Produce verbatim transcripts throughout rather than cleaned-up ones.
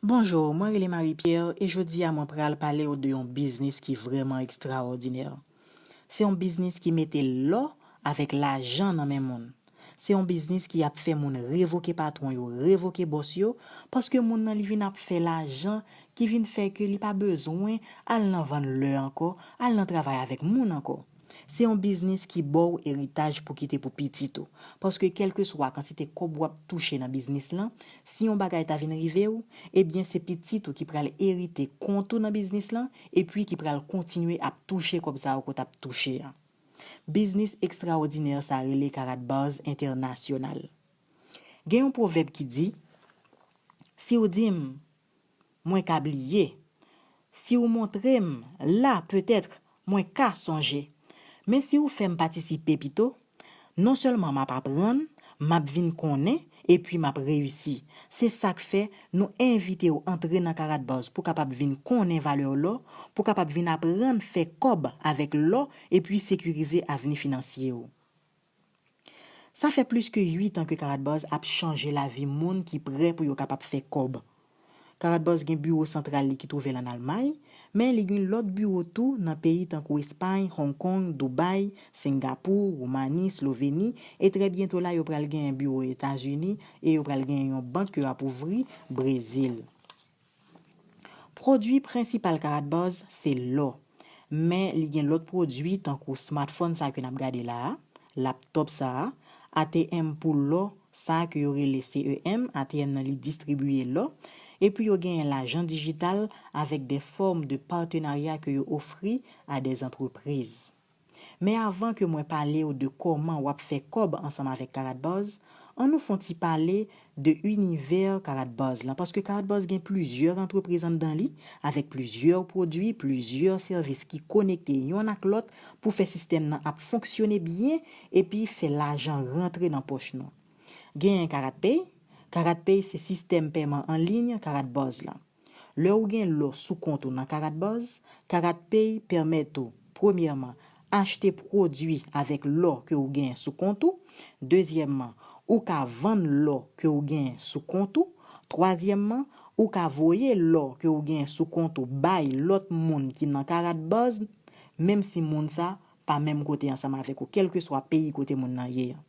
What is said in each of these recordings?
Bonjou, mwen rele Marie Pierre e jodi a mwen pral pale w de yon biznis ki vrèman ekstraòdinè. Se yon biznis ki mete lò avèk lajan nan men moun. Se yon biznis ki ap fè moun revoke patwon yo, revoke bòs yo, paske moun nan li vin ap fè lajan ki vin fè ke li pa bezwen al nan vann lè ankò, al nan travay avèk moun ankò. Se yon biznis ki ba w eritaj pou kite pou pitit ou. Paske kèlkeswa kantite kòb w ap touche nan biznis lan, si yon bagay ta vin rive w, ebyen se pitit ou ki pral erite kont ou nan biznis lan, epi ki pral kontinye ap touche kòb sa yo ke w t ap touche a. Biznis ekstraòdinè sa rele Karat Bars Entènasyonal. Gen yon pwovèb ki di, si w di m, mwen ka bliye. Si w montre m, la, petèt, mwen ka sonje. Men si w fè m patisipe pito, non sèlman m ap aprann, m ap vin konnen, epi m ap reyisi. Se sa k fè nou envite w antre nan Karat Bars pou w kapab vin konnen valè lò, pou w kapab vin aprann fè kòb avèk lò, epi sekirize avni finansye w. Sa fè plis ke uit an ke Karat Bars ap chanje lavi moun ki prè pou yo kapab fè kòb. Karat Bars gen biwo santral li ki twouve l ann Almay, men li gen lòt biwo tou nan peyi tankou Espay, Hong Kong, Dubai, Singapou, Woumani, Sloveni, e trè byento la yo pral genyen biwo Etazini e yo pral genyen yon bank ke yo ap ouvri Brezil. Pwodui prensipal Karat Bars se lò. Men li gen lòt pwodui tankou smartphone sa ke n ap gade la a, laptop sa a, A T M pou lò sa ke yo rele C E M, A T M nan li distribiye lò, epi yo genyen lajan dijital avèk de fòm de patenarya ke yo ofri a de antrepriz. Men avan ke mwen pale w de kòman w ap fè kòb ansanm avèk Karat Bars, an nou fè yon ti pale de inivè Karat Bars lan, paske Karat Bars gen plizyè antrepriz anndan li, avèk plizyè pwodui, plizyè sèvis ki konekte yonn ak lòt pou fè sistèm nan ap fonksyone byen epi fè lajan rantre nan pòch nou. Genyen Karat Pay. Karat Pay se sistèm pèman an liy Karat Bars lan. Lè ou gen lò sou kont ou nan Karat Bars, Karat Pay pèmèt ou, premyèman, achte pwodui avèk lò ke ou gen sou kont ou. Dezyèmman, ou ka vann lò ke ou gen sou kont ou. Twazyèmman, ou ka voye lò ke ou gen sou kont ou bay lòt moun ki nan Karat Bars, menm si moun sa pa menm kote ansanm avèk ou, kèlkeswa peyi kote moun nan ye a.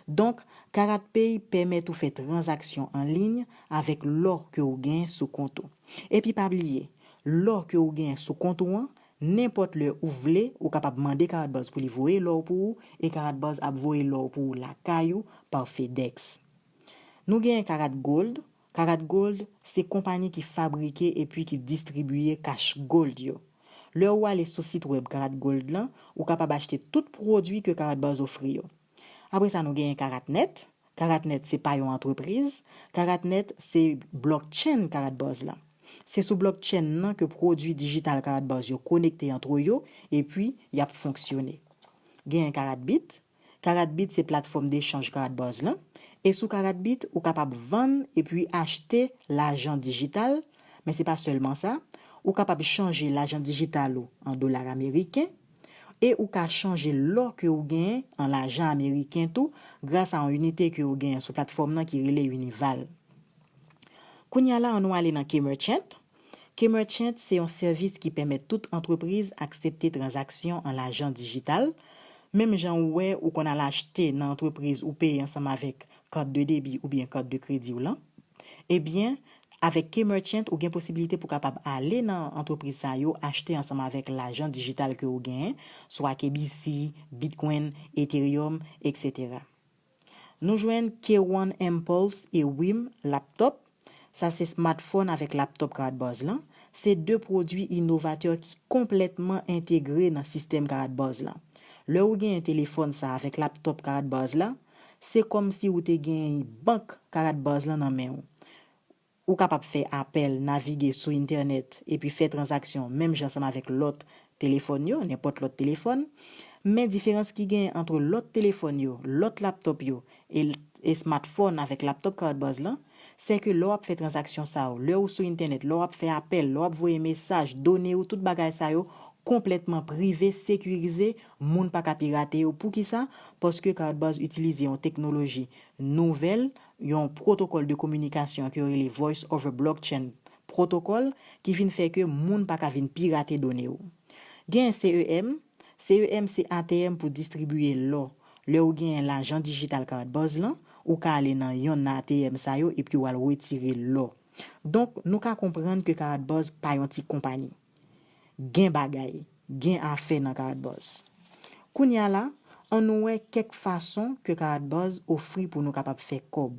Donk, Karat Pay pèmèt ou fè tranzaksyon an liy avèk lò ke ou gen sou kont ou. Epi pa bliye, lò ke ou gen sou kont ou an, nenpòt lè ou vle, ou kapab mande Karat Bars pou li voye lò w pou ou, e Karat Bars ap voye lò w pou ou lakay ou pa FedEx. Nou genyen Karat Gold. Karat Gold se konpayi ki fabrike epi ki distribiye Cash Gold yo. Lè ou ale sou sit wèb Karat Gold lan, ou kapab achte tout pwodui ke Karat Bars ofri yo. Apre sa, nou genyen Karat Net. Karat Net se pa yon antrepriz. Karat Net se blockchain Karat Bars lan. Se sou blockchain nan ke pwodui dijital Karat Bars yo konekte antre yo, epi y ap fonksyone. Genyen Karat Bit. Karat Bit se platfòm dechanj Karat Bars lan. E sou Karat Bit, ou kapab vann epi achte lajan dijital, men se pa sèlman sa. Ou kapab chanje lajan dijital ou an dola ameriken, e ou ka chanje lò ke ou genyen an lajan ameriken tou, gras a yon inite ke ou genyen sou platfòm nan ki rele Unival. Kounye a la, ann nou ale nan K-Merchant. K-Merchant se yon sèvis ki pèmèt tout antrepriz aksepte tranzaksyon an lajan dijital. Menm jan ou wè ou konn al achte nan antrepriz ou peye ansanm avèk kat de debi oubyen kat de kredi w lan. Ebyen, avèk K-Merchant, ou gen posiblite pou kapab ale nan antrepriz sa yo, achte ansanm avèk lajan dijital ke ou genyen, swa K B C, Bitcoin, Ethereum, et cetera. Nou jwenn K one Impulse e Wim Laptop. Sa se smartphone avèk laptop Karat Bars lan. Se de pwodui inovatè ki konplètman entegre nan sistèm Karat Bars lan. Lè ou genyen telefòn sa avèk laptop Karat Bars la, se kòmsi ou te genyen bank Karat Bars lan nan men w. Ou kapab fè apèl, navige sou entènèt, epi fè tranzaksyon menm jan ansanm avèk lòt telefòn yo, nenpòt lòt telefòn. Men diferans ki genyen ant lòt telefòn yo, lòt laptop yo, e, e smartphone avèk laptop Karat Bars lan, se ke lè w ap fè tranzaksyon sa yo, lè ou sou entènèt, lè w ap fè apèl, lè w ap voye mesaj, done yo, tout bagay sa yo konplètman prive, sekirize, moun pa ka pirate yo. Poukisa? Paske Karat Bars itilize yon teknoloji nouvèl, yon pwotokòl de kominikasyon ke yo rele Voice over Blockchain pwotokòl ki vin fè ke moun pa ka vin pirate done w. Gen C E M, C E M se A T M pou distribiye lò. Lè ou genyen lajan dijital Karat Buzz lan, ou ka ale nan yonn nan A T M sa yo epi w al retire lò. Donk, nou ka konprann ke Karat Buzz pa yon ti konpayi. Gen bagay, gen afè nan Karat Buzz. Kounye a la, ann nou wè kèk fason ke Karat Buzz ofri pou nou kapab fè kòb.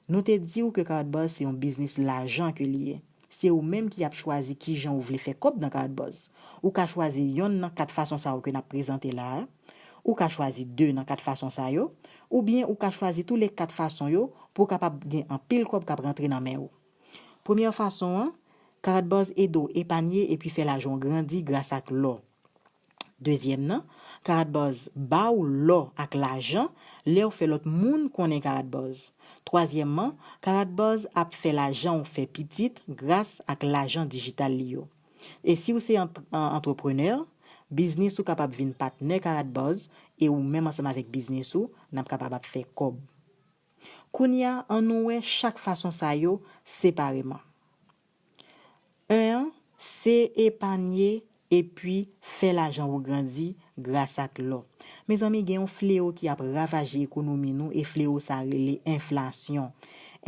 Nou te di w ke Karat Buzz se yon biznis lajan ke li ye. Se ou menm ki ap chwazi kijan ou vle fè kòb nan Karat Buzz. Ou ka chwazi yonn nan kat fason sa yo ke n ap prezante la a. Ou ka chwazi de nan kat fason sa yo. Oubyen ou ka chwazi tou le kat fason yo pou w kapab gen anpil kòb k ap rantre nan men w. Premyè fason an, Karat Buzz ede w epanye epi fè lajan w grandi gras ak lò. Dezyèm nan, Karat Buzz ba w lò ak lajan lè w fè lòt moun konnen Karat Buzz. Twazyèmman, Karat Buzz ap fè lajan w fè pitit gras ak lajan dijital li yo. E si w se ant- an- antreprenè, biznis ou kapab vin patnè Karat Buzz e ou menm ansanm avèk biznis ou, n ap kapab ap fè kòb. Kounye a, ann nou wè chak fason sa yo separeman. En an, se epanye epi fè lajan ou grandi gras ak lò. Mezanmi, gen yon fleo ki ap ravaje ekonomi nou e fleo sa rele enflasyon.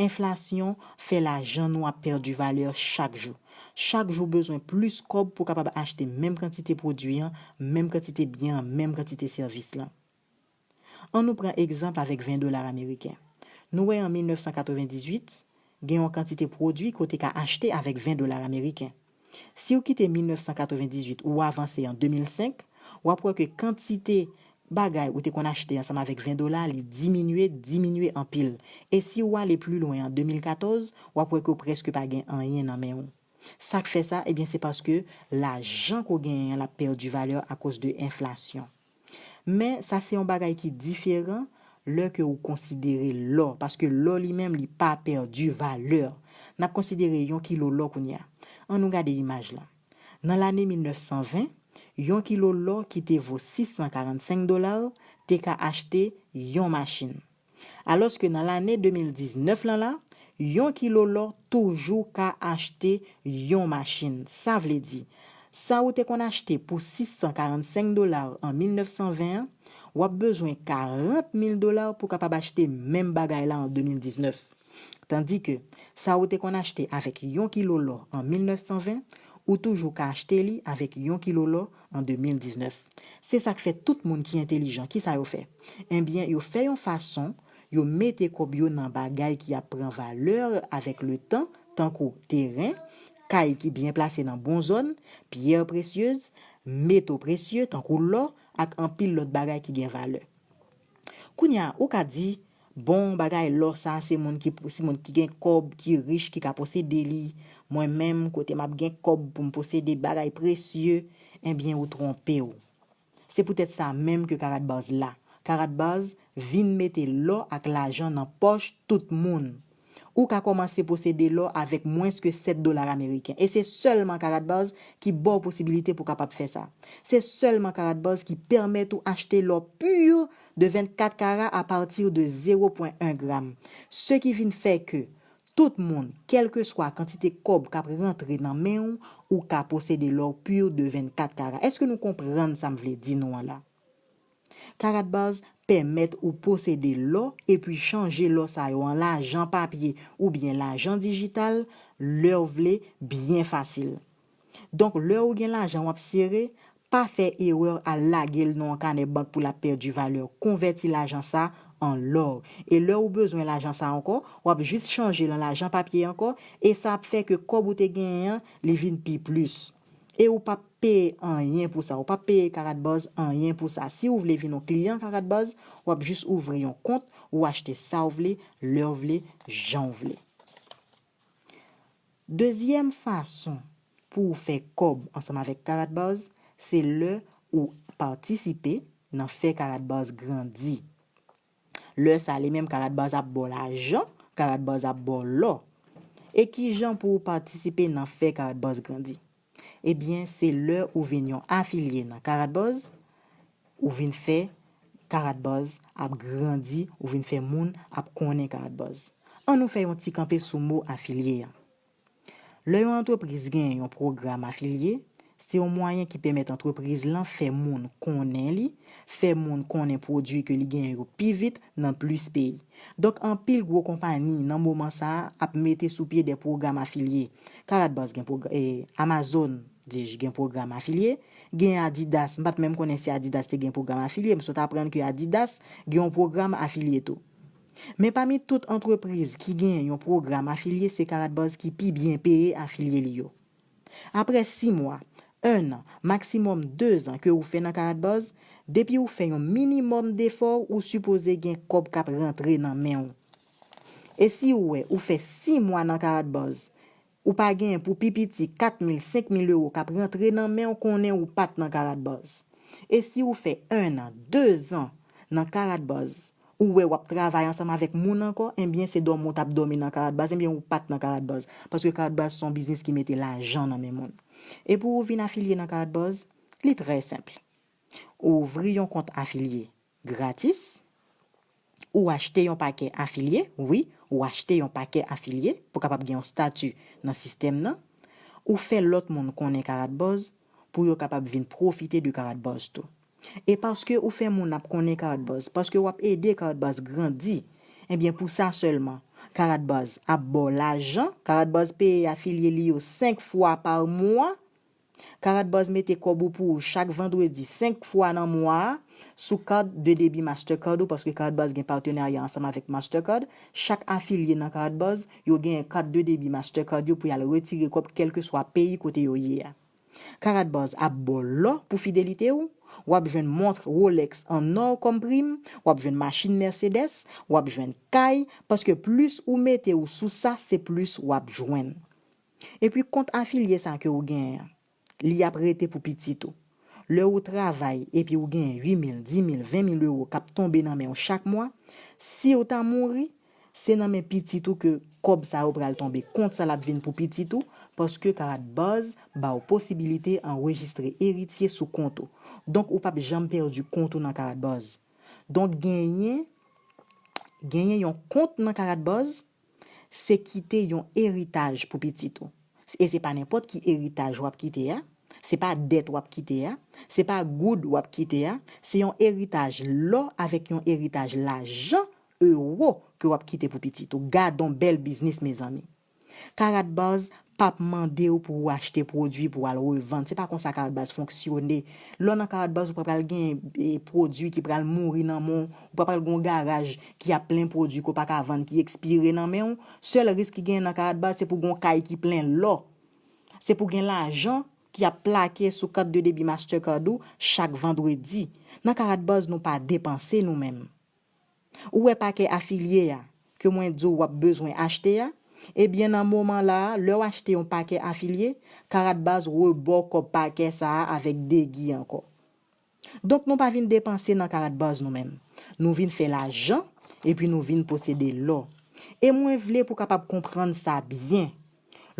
Enflasyon fè lajan nou ap pèdi valè chak jou. Chak jou bezwen plis kòb pou kapab achte menm kantite pwodui an, menm kantite byen an, menm kantite sèvis lan. Ann nou pran egzanp avèk ven dola ameriken. Nou wè an mil nèf san katrevendizuit, gen yon kantite pwodui ke w te ka achte avèk ven dola ameriken. Si w kite mil nèf san katrevendizuit ou avanse an de mil senk, w ap wè ke kantite bagay ou te konn achte ansanm avèk ven dola, li diminye, diminye anpil. E si w ale pli lwen an de mil katòz, w ap wè ke w prèske pa gen anyen nan men w. Sa k fè sa? Ebyen, se paske lajan ke w genyen an, l ap pèdi valè akoz de enflasyon. Men, sa se yon bagay ki diferan lè ke ou konsidere lò, paske lò li menm, li pa pèdi valè. N ap konsidere yon kilo lò kounye a. Ann nou gade imaj lan. Nan lane mil nèf san ven, yon kilo lò ki te vo sis san karannsenk dola te ka achte yon machin. Alòske nan lane de mil diznèf lan la, yon kilo lò toujou ka achte yon machin. Sa vle di, sa ou te konn achte pou sis san karannsenk dola an mil nèf san ven an, w ap bezwen karant mil dola pou kapab achte menm bagay la an de mil diznèf. Tandike, sa ou te konn achte avèk yon kilo lò an mil nèf san ven, ou toujou ka achte li avèk yon kilo lò an de mil diznèf. Se sa k fè tout moun ki entelijan, kisa yo fè? Ebyen, yo fè yon fason, yo mete kòb yo nan bagay ki ap pran valè avèk letan, tankou teren, kay ki byen plase nan bon zòn, pyè presyez, meto presye, tankou lò, ak anpil lòt bagay ki gen valè. Kounye a, ou ka di, bon, bagay lò sa, se moun ki, se moun ki gen kòb, ki rich, ki ka posede li. Mwen menm, kote m ap gen kòb pou m posede bagay presye, ebyen, ou twonpe w. Se poutèt sa menm ke Karat Buzz la. Karat Buzz vin mete lò ak lajan nan pòch tout moun. Ou ka kòmanse posede lò avèk mwens ke sèt dola ameriken. E se sèlman Karat Buzz ki ba w posibilite pou w kapab fè sa. Se sèlman Karat Buzz ki pèmèt ou achte lò pur de vennkat kara apati de zewo pwen en gram. Se ki vin fè ke tout moun, kèlkeswa kantite kòb k ap rantre nan men w, ou ka posede lò pur de vennkat kara. Èske nou konprann sa m vle di nou an la? Karat Buzz pèmèt ou posede lò epi chanje lò sa yo an lajan papye oubyen lajan dijital lè w vle, byen fasil. Donk, lè ou gen lajan w ap sere, pa fè erè al lage l nan yon kanè bank pou l ap pèdi valè. Konvèti lajan sa an lò. E lè ou bezwen lajan sa ankò, w ap jis chanje l an lajan papye ankò, e sa ap fè ke kòb ou te genyen an, li vin pi plis. E ou p ap peye anyen pou sa. Ou p ap peye Karat Buzz anyen pou sa. Si ou vle vin yon kliyan Karat Buzz, w ap jis ouvri yon kont, ou achte sa w vle, lè w vle, jan w vle. Dezyèm fason pou w fè kòb ansanm avèk Karat Buzz, se lè ou patisipe nan fè Karat Buzz grandi. Lè sa, li menm Karat Buzz ap ba w lajan, Karat Buzz ap ba w lò. E kijan pou w patisipe nan fè Karat Buzz grandi? Ebyen, se lè ou vin yon afilye nan Karat Buzz, ou vin fè Karat Buzz ap grandi, ou vin fè moun ap konnen Karat Buzz. Ann nou fè yon ti kanpe sou mo afilye a. Lè yon antrepriz genyen yon pwogram afilye, se yon mwayen ki pèmèt antrepriz lan fè moun konnen li, fè moun konnen pwodui ke li genyen yo pi vit nan plis peyi. Donk, anpil gwo konpayi nan moman sa a ap mete sou pye de pwogram afilye. Karat Buzz gen pwog- eh, Amazon, dis, gen pwogram afilye, gen Adidas, m pa t menm konnen si Adidas te gen pwogram afilye, m sot aprann ke Adidas gen yon pwogram afilye tou. Men pami tout antrepriz ki gen yon pwogram afilye, se Karat Buzz ki pi byen peye afilye li yo. Apre sis mwa, en an, maksimòm de zan ke ou fè nan Karat Buzz, depi ou fè yon minimòm defò, ou sipoze gen kòb k ap rantre nan men w. E si ou wè ou fè sis mwa nan Karat Buzz, ou pa genyen pou pi piti kat mil, senk mil ewo k ap rantre nan men w, konnen ou pa t nan Karat Buzz. E si ou fè en an, de zan nan Karat Buzz, ou wè w ap travay ansanm avèk moun ankò, enbyen se dòmi w t ap dòmi nan Karat Buzz, enbyen ou pa t nan Karat Buzz. Paske Karat Buzz se yon biznis ki mete lajan nan men moun. E pou ou vin afilye nan Karat Buzz, li trè senp. Ou ouvri yon kont afilye gratis, ou achte yon pakè afilye, wi, ou achte yon pakè afilye pou kapab gen yon stati nan sistèm nan, ou fè lòt moun konnen Karat Buzz pou yo kapab vin pwofite de Karat Buzz tou. E paske ou fè moun ap konnen Karat Buzz, paske w ap ede Karat Buzz grandi, enbyen pou sa sèlman, Karat Buzz ap ba w lajan, Karat Buzz peye afilye li yo senk fwa pa mwa, Karat Buzz mete kòb ou pou ou chak vandredi senk fwa nan mwa a sou kat de debi Mastercard ou, paske Karat Buzz gen patenarya ansanm avèk Mastercard. Chak afilye nan Karat Buzz, yo genyen kat de debi Mastercard yo pou y al retire kòb kèlkeswa peyi kote yo ye a. Karat Buzz ap ba w lò pou fidelite w, w ap jwenn mont Rolex an nò kòm prim, w ap jwenn machin Mercedes, w ap jwenn kay, paske plis ou mete w sou sa, se plis w ap jwenn. Epi kont afilye sa ke ou genyen an, li ap rete pou pitit ou. Lè ou travay epi ou genyen uit mil, dis mil, ven mil ewo k ap tonbe nan men w chak mwa, si w ta mouri, se nan men pitit ou ke kòb sa yo pral tonbe. Kont sa l ap vin pou pitit ou, paske Karat Buzz ba w posibilite anrejistre eritye sou kont ou. Donk, ou p ap janm pèdi kont ou nan Karat Buzz. Donk, genyen, genyen yon kont nan Karat Buzz, se kite yon eritaj pou pitit ou. E se pa nenpòt ki eritaj w ap kite a, se pa dèt w ap kite a, se pa goud w ap kite a, se yon eritaj lò avèk yon eritaj lajan ewo ke w ap kite pou pitit ou. Gad on bèl biznis, mezanmi. Karat Buzz p ap mande w pou w achte pwodui pou w al revann. Se pa konsa Karat Buzz fonksyone. Lè w nan Karat Buzz, ou pa pral gen, e, pwodui ki pral mouri nan men w. Ou pa pral gen yon garaj ki ap plen pwodui ke w pa ka vann, ki ekspire nan men w. Sèl risk ki genyen nan Karat Buzz, se pou gen yon kay ki plen lò. Se pou gen lajan ki ap plake sou kat de debi Mastercard ou chak vandredi. Nan Karat Buzz, nou pa depanse nou menm. Ou wè pakè afilye a, ke mwen di w w ap bezwen achte a? Ebyen, nan moman la a, lè w achte yon pakè afilye, Karat Buzz rebò kòb pakè sa a avèk degi ankò. Donk, nou pa vin depanse nan Karat Buzz nou menm. Nou vin fè lajan, epi nou vin posede lò. E mwen vle pou w kapab konprann sa byen.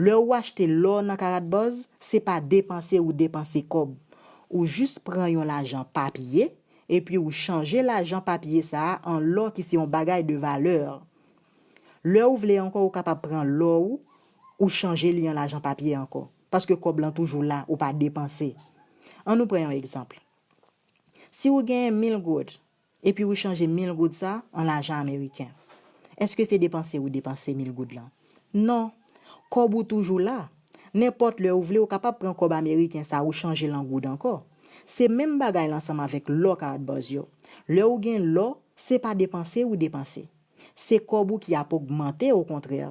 Lè ou achte lò nan Karat Buzz, se pa depanse ou depanse kòb. Ou jis pran yon lajan papye, epi ou chanje lajan papye sa a an lò ki se yon bagay de valè. Lè ou vle ankò, ou kapab pran lò ou, ou chanje li an lajan papye ankò. Paske kòb lan toujou la, ou pa depanse. Ann nou pran yon egzanp. Si ou genyen mil goud, epi ou chanje mil goud sa an lajan ameriken, èske se depanse ou depanse mil goud lan? Non. Kòb ou toujou la. Nenpòt lè ou vle, ou kapab pran kòb ameriken sa ou chanje l an goud ankò. Se menm bagay la ansanm avèk lò Karat Buzz yo. Lè ou gen lò, se pa depanse ou depanse. Se kòb ou ki ap ogmante, okontrè.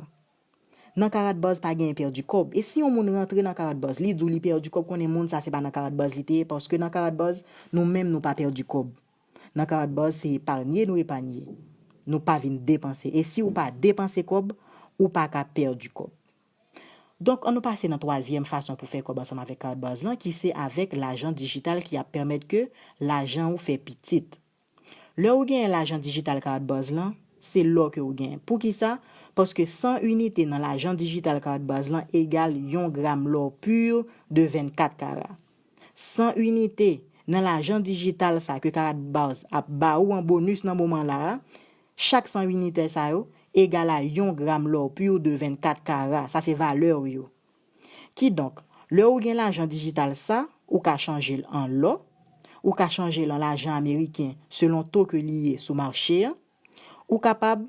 Nan Karat Buzz pa genyen pèdi kòb. E si yon moun rantre nan Karat Buzz, li di w li pèdi kòb, konnen moun sa se pa nan Karat Buzz li te ye, paske nan Karat Buzz, nou menm nou pa pèdi kòb. Nan Karat Buzz, se epaye nou epaye. Nou pa vin depanse. E si ou pa depanse kòb, ou pa ka pèdi kòb. Donk, ann nou pase nan twazyèm fason pou fè kòb ansanm avèk Karat Buzz lan, ki se avèk lajan dijital ki ap pèmèt ke lajan ou fè pitit. Lè ou genyen lajan dijital Karat Buzz lan, se lò ke ou genyen. Poukisa? Paske san inite nan lajan dijital Karat Buzz lan egal yon gram lò pur de vennkat kara. San inite nan lajan dijital sa ke Karat Buzz ap ba ou an bonis nan moman la a, chak san inite sa yo egal a yon gram lò pur de vennkat kara. Sa se valè yo. Kidonk, lè ou gen lajan dijital sa, ou ka chanje l an lò, ou ka chanje l an lajan ameriken selon to ke li ye sou mache a, ou kapab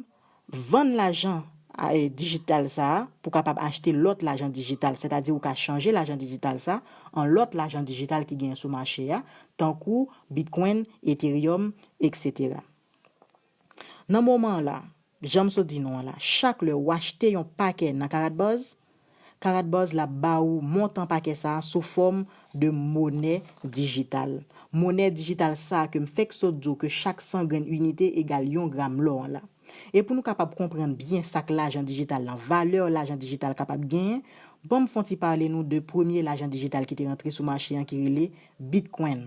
vann lajan a, e, dijital sa a pou kapab achte lòt lajan dijital, sètadi ou ka chanje lajan dijital sa an lòt lajan dijital ki genyen sou mache a, tankou Bitcoin, Ethereum, etsetera. Nan moman an la, jan m sot di nou an la, chak lè w achte yon pakè nan Karatbuzz, Karatbuzz l ap ba ou montan pakè sa a sou fòm de monè dijital. Monè dijital sa a ke m fèk sot di w ke chak san grenn inite egal yon gram lò an la. E pou nou kapab konprann byen sa k lajan dijital lan, valè lajan dijital kapab genyen, ban m fè yon ti pale nou de premye lajan dijital ki te rantre sou mache an ki rele Bitcoin.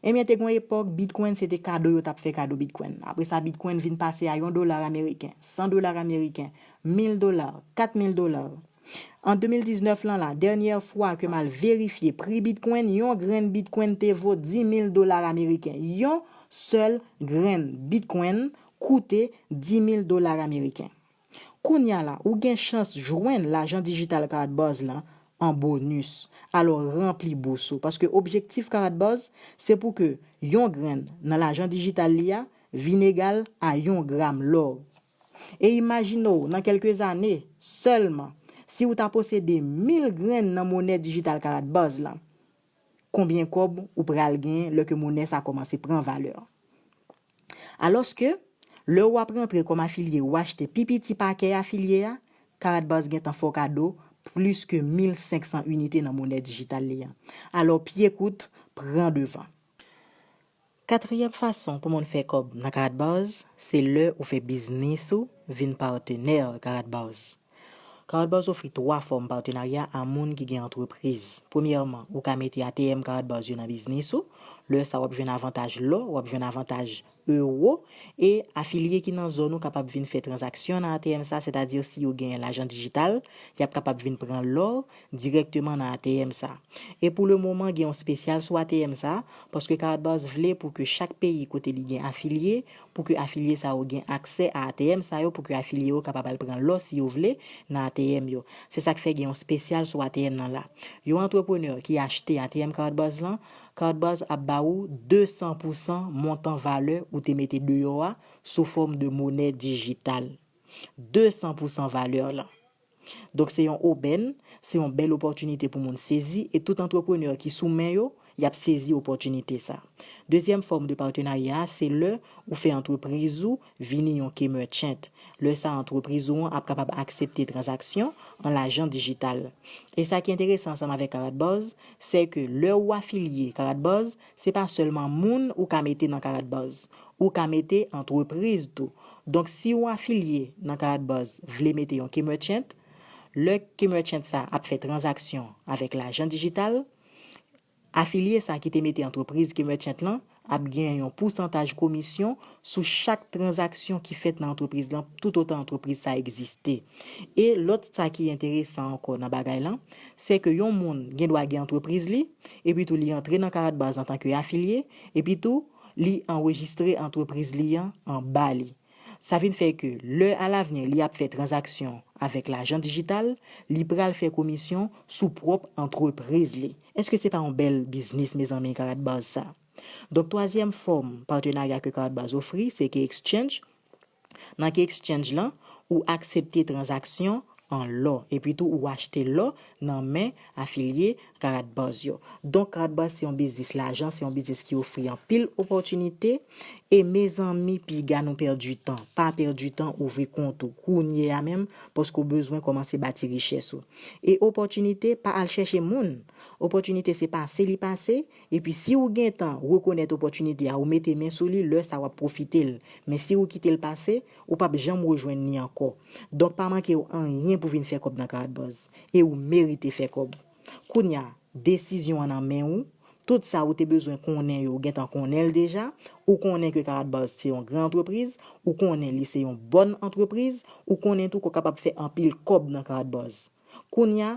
Ebyen, te gen yon epòk, Bitcoin se te kado yo t ap fè kado Bitcoin. Apre sa, Bitcoin vin pase a yon dola ameriken, san dola ameriken, mil dola, kat mil dola. An de mil diznèf lan la, dènyè fwa ke m al verifye pri Bitcoin, yon grenn Bitcoin te vo dis mil dola ameriken. Yon sèl grenn Bitcoin koute dis mil dola ameriken. Kounye a la, ou gen chans jwenn lajan dijital Karatbuzz lan an bonis. Alò, ranpli bous ou, paske objektif Karatbuzz, se pou ke yon grenn nan lajan dijital li a vin egal a yon gram lò. E imajine w, nan kèlke zane sèlman, si ou ta posede mil grenn nan monè dijital Karatbuzz lan, konbyen kòb ou pral genyen lè ke monè sa kòmanse pran valè? Alòske, lè w ap rantre kòm afilye, ou achte pi piti pakè afilye a, Karatbuzz gentan fè w kado plis ke mil senk san inite nan monè dijital li an. Alò, pye kout, pran devan. Katriyèm fason pou moun fè kòb nan Karatbuzz, se lè ou fè biznis ou vin patenè Karatbuzz. Karatbuzz ofri twa fòm patenarya a moun ki gen antrepriz. Premyèman, ou ka mete A T M Karatbuzz yo nan biznis ou. Lè sa, w ap jwenn avantaj lò, w ap jwenn avantaj ewo, e afilye ki nan zòn ou kapab vin fè tranzaksyon nan A T M sa, sètadi si yo gen lajan dijital, y ap kapab vin pran lò dirèkteman nan A T M sa. E pou le moman, gen yon espesyal sou A T M sa, paske Karatbuzz vle pou ke chak peyi kote li gen afilye, pou ke afilye sa yo gen aksè a A T M sa yo, pou ke afilye yo kapab al pran lò si yo vle nan A T M yo. Se sa k fè gen yon espesyal sou A T M nan la. Yon antreprenè ki achte A T M Karatbuzz lan, Karatbuzz ap ba ou de san pou san montan valè ou te mete deyò a sou fòm de monè dijital. De san pou san valè lan. Donk, se yon obèn, se yon bèl opòtinite pou moun sezi, e tout antreprenè ki sou men yo, y ap sezi opòtinite sa. Dezyèm fòm de patenarya a, se lè ou fè antrepriz ou vini yon K-Merchant. Lè sa, antrepriz ou an ap kapab aksepte tranzaksyon an lajan dijital. E sa ki enteresan ansanm avèk Karatbuzz, se ke lè ou afilye Karatbuzz, se pa sèlman moun ou ka mete nan Karatbuzz. Ou ka mete antrepriz tou. Donk, si w afilye nan Karatbuzz vle mete yon K-Merchant, lè K-Merchant sa ap fè tranzaksyon avèk lajan dijital, afilye sa ki te mete antrepriz K-Merchant lan ap gen yon pousantaj komisyon sou chak tranzaksyon ki fèt nan antrepriz lan, toutotan antrepriz sa egziste. E lòt sa ki enteresan ankò nan bagay lan, se ke yon moun gen dwa gen antrepriz li, epi tou li antre nan Karatbuzz antanke afilye, epi tou li anrejistre antrepriz li an anba li. Sa vin fè ke lè alavni li ap fè tranzaksyon avèk lajan dijital, li pral fè komisyon sou pwòp antrepriz li. Èske se pa yon bèl biznis, mezanmi, Karatbuzz sa? Donk, twazyèm fòm patenarya ke Karatbuzz ofri, se K-Exchange. Nan K-Exchange lan, ou aksepte tranzaksyon an lò, epi tou ou achte lò nan men afilye Karatbuzz yo. Donk, Karatbuzz se yon biznis lajan, se yon biznis ki ofri anpil opòtinite. E mezanmi, piga nou pèdi tan. Pa pèdi tan, ouvri kont ou kounye a menm, paske w bezwen kòmanse bati richès ou. E opòtinite, pa al chèche moun. Opòtinite se pase li pase, epi si ou gentan rekonèt opòtinite a, ou mete men sou li, lè sa w ap pwofite l. Men si ou kite l pase, ou p ap janm rejwenn li ankò. Donk, pa manke w anyen pou vin fè kòb nan Karatbuzz. E ou merite fè kòb. Kounye a, desizyon an nan men ou. Tout sa ou te bezwen konnen yo, ou gentan konnen l deja. Ou konnen ke Karatbuzz se yon gran antrepriz. Ou konnen li se yon bòn antrepriz. Ou konnen tou ke w kapab fè anpil kòb nan Karatbuzz. Kounye a,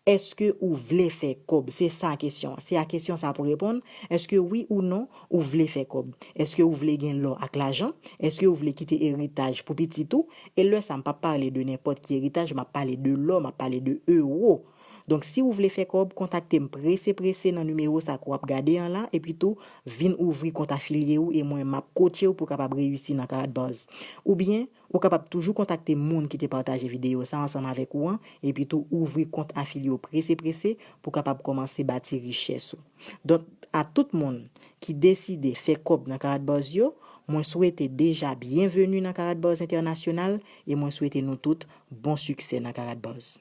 èske ou vle fè kòb? Se sa kesyon an. Se a kesyon sa pou reponn. Èske wi ou non, ou vle fè kòb? Èske ou vle gen lò ak lajan? Èske ou vle kite eritaj pou pitit ou? E lè sa, m p ap pale de nenpòt ki eritaj, m ap pale de lò, m ap pale de ewo. Donk, si ou vle fè kòb, kontakte m prese prese nan nimewo sa ke w ap gade an la, epi tou, vin ouvri kont afilye ou e mwen m ap koche w pou w kapab reyisi nan Karat Buzz. Oubyen, ou kapab toujou kontakte moun ki te pataje videyo sa ansanm avèk ou an, epi tou ouvri kont afilye w prese prese pou w kapab kòmanse bati richès ou. Donk, a tout moun ki deside fè kòb nan Karat Buzz yo, mwen swete deja byenveni nan Karat Buzz Entènasyonal e mwen swete nou tout bon siksè nan Karat Buzz.